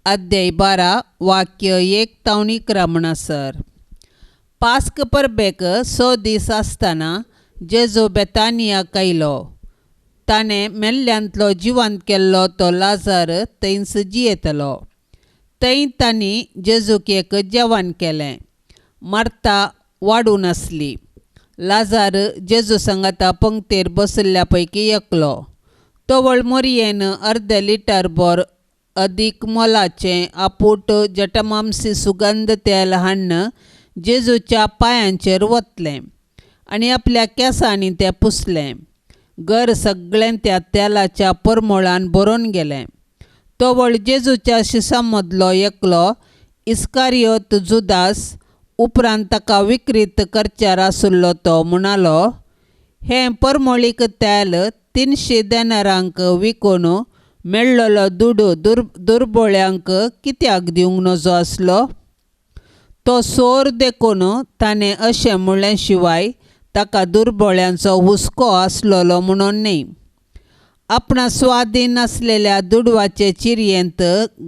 अध्याय 12 वाक्य 1 तावन 11 म्हणसर। पास्क परबेक 6 दीस आसतना जेजू बेतानियाक आयलो। ताणें मेल्ल्यांतलो जिवंत केल्लो तो लाजार थंयच जियेतलो। थंय तांणी जेजूक एक जेवण केलें। मार्ता वाडून आसली। लाजार जेजू सांगाता पंक्तीर बशिल्ल्या पैकी एकलो। तवळ मोरयेन अर्दे लिटर भर अदीक मोलाचें आपूट जटमामसी सुगंध तेल हाडून जेजूच्या पांयांचेर वतलें आनी आपल्या केंसांनी तें पुसलें। घर सगळें त्या तेलाच्या परमळान भरून गेलें। तवळ जेजूच्या शिसां मदलो एकलो इस्कारियोत जुदास उपरांत ताका विक्रीत करच्यार आशिल्लो तो म्हणालो, हें परमळीक तेल 300 देनारांक विकून मेळ्ळलो दुडू दुर्बोळ्यांक कित्याक दिवंक नजो आसलो? तो सोर देखून ताणें अशें म्हणलें शिवाय ताका दुर्बोळ्यांचो हुस्को आसलेलो म्हणून न्ही। आपणा स्वाधीन आसलेल्या दुडवाचे चिरयेंत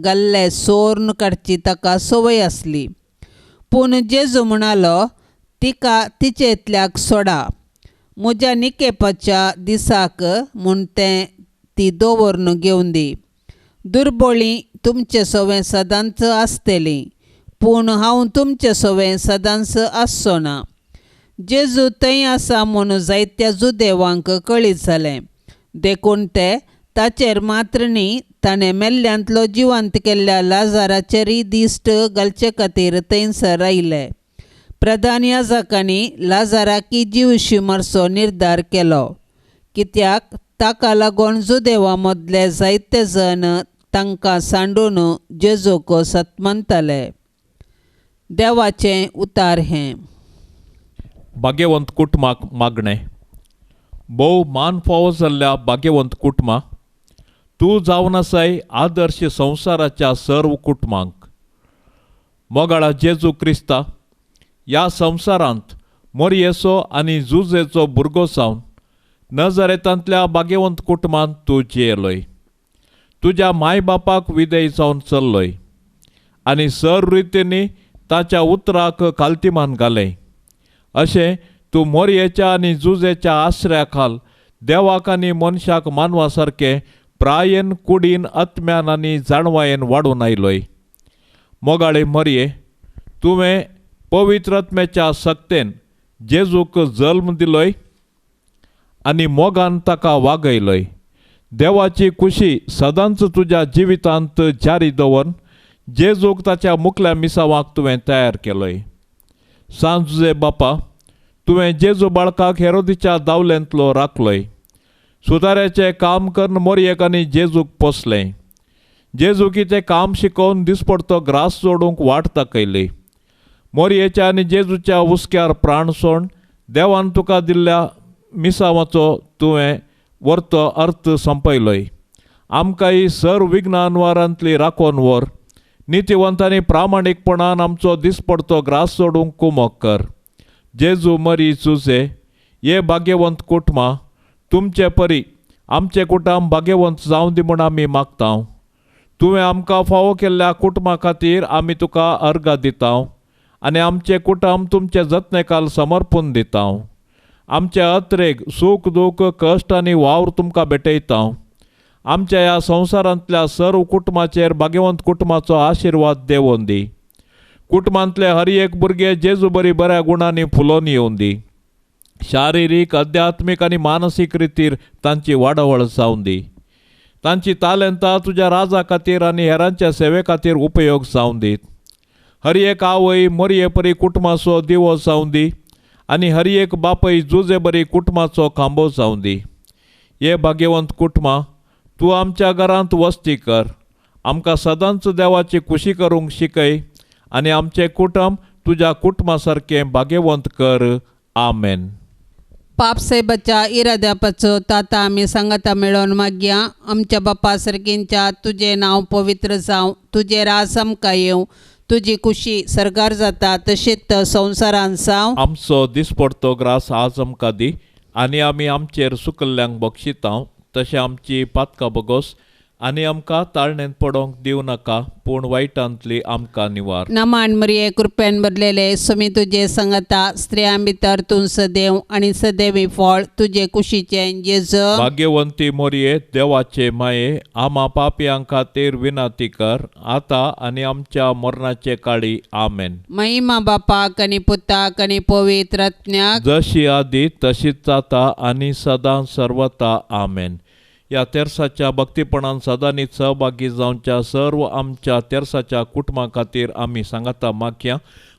गल्ले सोर्न काडची ताका संवय आसली. पूण जेजू म्हणालो, तिका तिचेंतल्याक सोडा, म्हज्या निकेपाच्या दिसाक म्हूण तें ती दवरून घेवन दी. दुर्बोळी तुमचे सवें सदांच आसतली, पूण हांव तुमचे सवें सदांच आसचो ना. जेजू थंय आसा म्हूण जायत्या जुदेवांक कळीत जालें, देखून ते ताचेर मात्र न्ही ताणें मेल्ल्यांतलो जिवंत केल्ल्या लाजाराचेरय दिश्ट घालचे खातीर थंयसर आयले. प्रधान याजकांनी लाजाराकी जिवशी मारचो निर्धार केलो, कित्याक ताका लागून जुदेवा मदले जायते जण तांकां सांडून जेजूक सतमनताले. देवाचें उतार हें. भाग्यवंत कुटुंबाक मागणें. भोव मान फावो जाल्ल्या भाग्यवंत कुटुंबा, तूं जावन आसाय आदर्श संवसाराच्या सर्व कुटुंबांक. मोगाळा जेजू क्रिस्ता, ह्या संवसारांत मोरयेचो आनी जुजेचो भुरगो जावन नजरेतांतल्या भाग्यवंत कुटुंबांत तूं जियेलोय. तुज्या माय बापाक विधेय जावन चल्लोय आनी सर्व रितींनी ताच्या उतराक खालतीमान घालें. अशें तूं मोरयेच्या आनी जुजेच्या आश्र्या खाल देवाक आनी मनशाक मानवा सारकें प्रायेन कुडीन आत्म्यान आनी जाणवायेन वाडून आयलोय. मोगाळे मोरये, तुवें पवित्र आत्म्याच्या सक्तेन जेजूक जल्म दिलोय आनी मोगान ताका वागयलोय. देवाची खुशी सदांच तुज्या जिवितांत जारी दवरून जेजूक ताच्या मुखल्या मिसावाक तुवें तयार केलोय. सांजुजे बापा, तुवें जेजू बाळकाक हेरोदीच्या दावलेंतलो राखलोय. सुताऱ्याचें काम करून मोरयेक आनी जेजूक पोसलें. जेजूक तें काम शिकोवन दिसपडतो ग्रास जोडूंक वाट दाखयली. मोरयेच्या आनी जेजूच्या हुस्क्यार प्राण सोड देवान तुका दिल्ल्या मिसावाचो तुवें वर्तो अर्थ संपयलोय. आमकां ही सर्व विघ्नानवारांतली राखोवन व्हर. नितिवंत आनी प्रामाणीकपणान आमचो दिसपडतो ग्रास जोडूंक कुमक कर. जेजू मरी जुजे, हे भाग्यवंत कुटुंबां, तुमचे परी आमचें कुटुंब भाग्यवंत जावं दी म्हूण आमी मागता. तुवें आमकां फावो केल्ल्या कुटुंबा खातीर आमी तुका अर्गां दिता आनी आमचें कुटुंब तुमचे जतनेकाल समर्पून दिता. आमचे अत्रेग सूख दूख कश्ट आनी वावर तुमकां भेटयता. आमच्या ह्या संवसारांतल्या सर्व कुटुंबाचेर भाग्यवंत कुटुंबाचो आशिर्वाद देवोन दी. कुटुंबांतले हर एक भुरगे जेजू बरी बऱ्या गुणांनी फुलोवन येवन दी. शारिरीक, अध्यात्मीक आनी मानसीक रितीर तांची वाडावळ जावन दी. तांची तालेंतां तुज्या राजा खातीर आनी हेरांच्या सेवे खातीर उपयोग जावन दीत. हर एक आवय मोरये परी कुटुंबाचो दिवो जावन दी आनी हर एक बापय जुजे बरी कुटुंबाचो खांबो जावन दी. हे भाग्यवंत कुटुंबां, तूं आमच्या घरांत वस्ती कर. आमकां सदांच देवाची खुशी करूंक शिकय आनी आमचें कुटुंब तुज्या कुटुंबा सारकें भाग्यवंत कर. आमेन. पाप साहेबाच्या इराद्यापाचो ताता आमी सांगाता मेळोवन मागया. आमच्या बापा सारकींच्या तुजें नांव पवित्र जावं, तुजें राज आमकां येवं, तुजी खुशी सरकार जाता तशीच संवसारान जावं. आमचो दिसपडतो ग्रास आज आमकां दी आनी आमी आमचेर सुकल्ल्यांक बक्षिता तशें आमची पातकां बगोस आनी आमकां ताळणेंत पडोंक दिवं नाका, पूण वायटांतली आमकां निवार. नमान मरिये, कृपेन भरलेले, सुमी तुजे संगता, स्त्रियां भितर तूं सदैव आनी सदैवी फळ तुजे कुशीचें जेजू. भाग्यवंती मोरये, देवाचे माये, आमा पापयां खातीर विनंती कर आतां आनी आमच्या मरणाचे काळी. आमेन. महिमा बापाक आनी पुताक आनी पवित्र आत्म्याक, जशी आदी तशीच जाता आनी सदां सर्वता. आमेन. ह्या तेर्साच्या भक्तीपणान सदांनी सहभागी जावच्या सर्व आमच्या तेर्साच्या कुटुंबा खातीर आमी सांगाता मागया.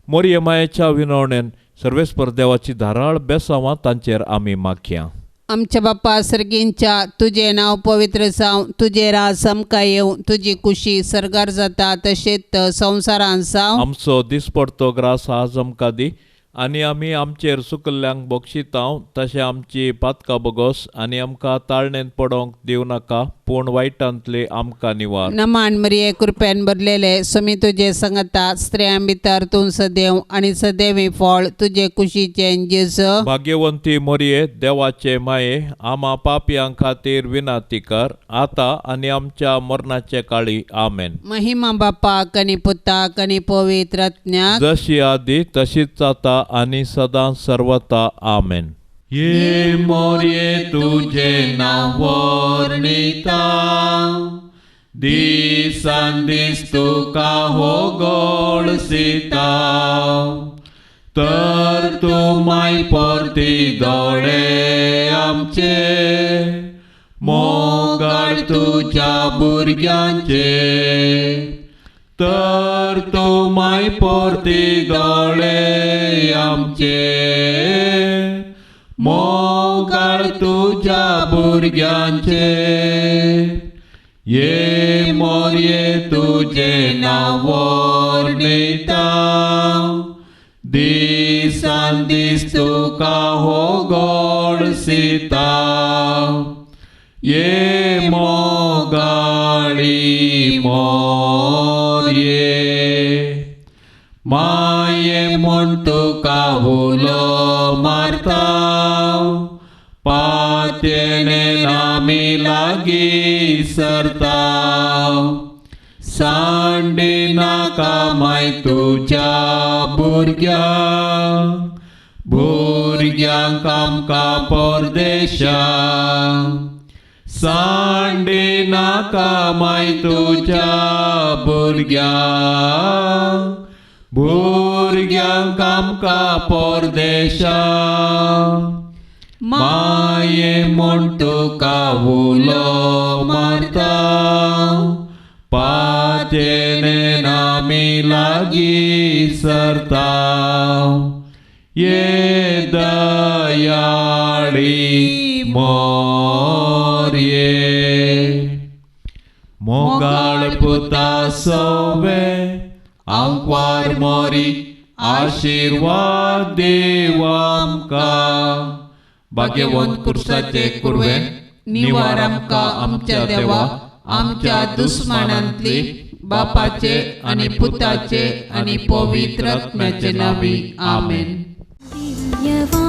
मोरये मायेच्या विनवणेन सर्वेस्पर देवाची धाराळ बेसांवां तांचेर आमी मागया. आमच्या बाप्पा सर्गींच्या तुजें नांव पवित्र जावं, तुजें राज आमकां येवं, तुजी खुशी सर्गार जाता तशेंच संवसारान जावं. आमचो दिसपडतो ग्रास आज आमकां दी आनी आमी आमचेर सुकल्ल्यांक बक्षितांव तशें आमची पातकां बोगोस आनी आमकां ताळणेंत पडोंक दिवं नाका पूण वायटांतली आमकां निवार. नमान मरिये कृपेन भरलेले समी तुजे संगता स्त्रियां भितर तूं सदैव आनी सदैवी फळ तुजे कुशीचें जेजू. भाग्यवंती मोरये देवाचे माये आमा पापयां खातीर विनंती कर आतां आनी आमच्या मरणाचे काळी. आमेन. महिमा बापाक आनी पुताक आनी पवित्र आत्म्याक जशी आदी तशीच जाता आनी सदां सर्वता. आमेन. ये मोरये तुझे नांव वर्णिता दिसान दीस तुका हो गोळसिता तर तूं माय परती दोळे आमचे मोगाळ तुज्या भुरग्यांचे तर तूं माय परती दोळे आमचे मोगाळ तुज्या भुरग्यांचे. ये मोरये तुजें नांव वर्णिता दिसान दीस तुका हो गोडसिता ये मोगाळी मोरये माये म्हूण तुका उलो मारता पातयेन आमी लागीं सरता सांडी नाका माय तुज्या भुरग्यांक भुरग्यांक आमकां परदेशाक सांडी नाका माय तुज्या भुरग्यांक भुरग्यांक आमकां परदेशाक माये म्हूण तुका उलो मारता पातयेन आमी लागीं सरता ये दयाळी मोरये मोगाळ पुता सोवे आंकवार मोरी आशिर्वाद देव आमकां. भाग्यवंत कुर्साचे कुरवेन निवार आमकां आमच्या देवा आमच्या दुस्मानांतली बापाचे आनी पुताचे आनी पवित्र आत्म्याचे नांवी. आमेन. दिव्यवाणी.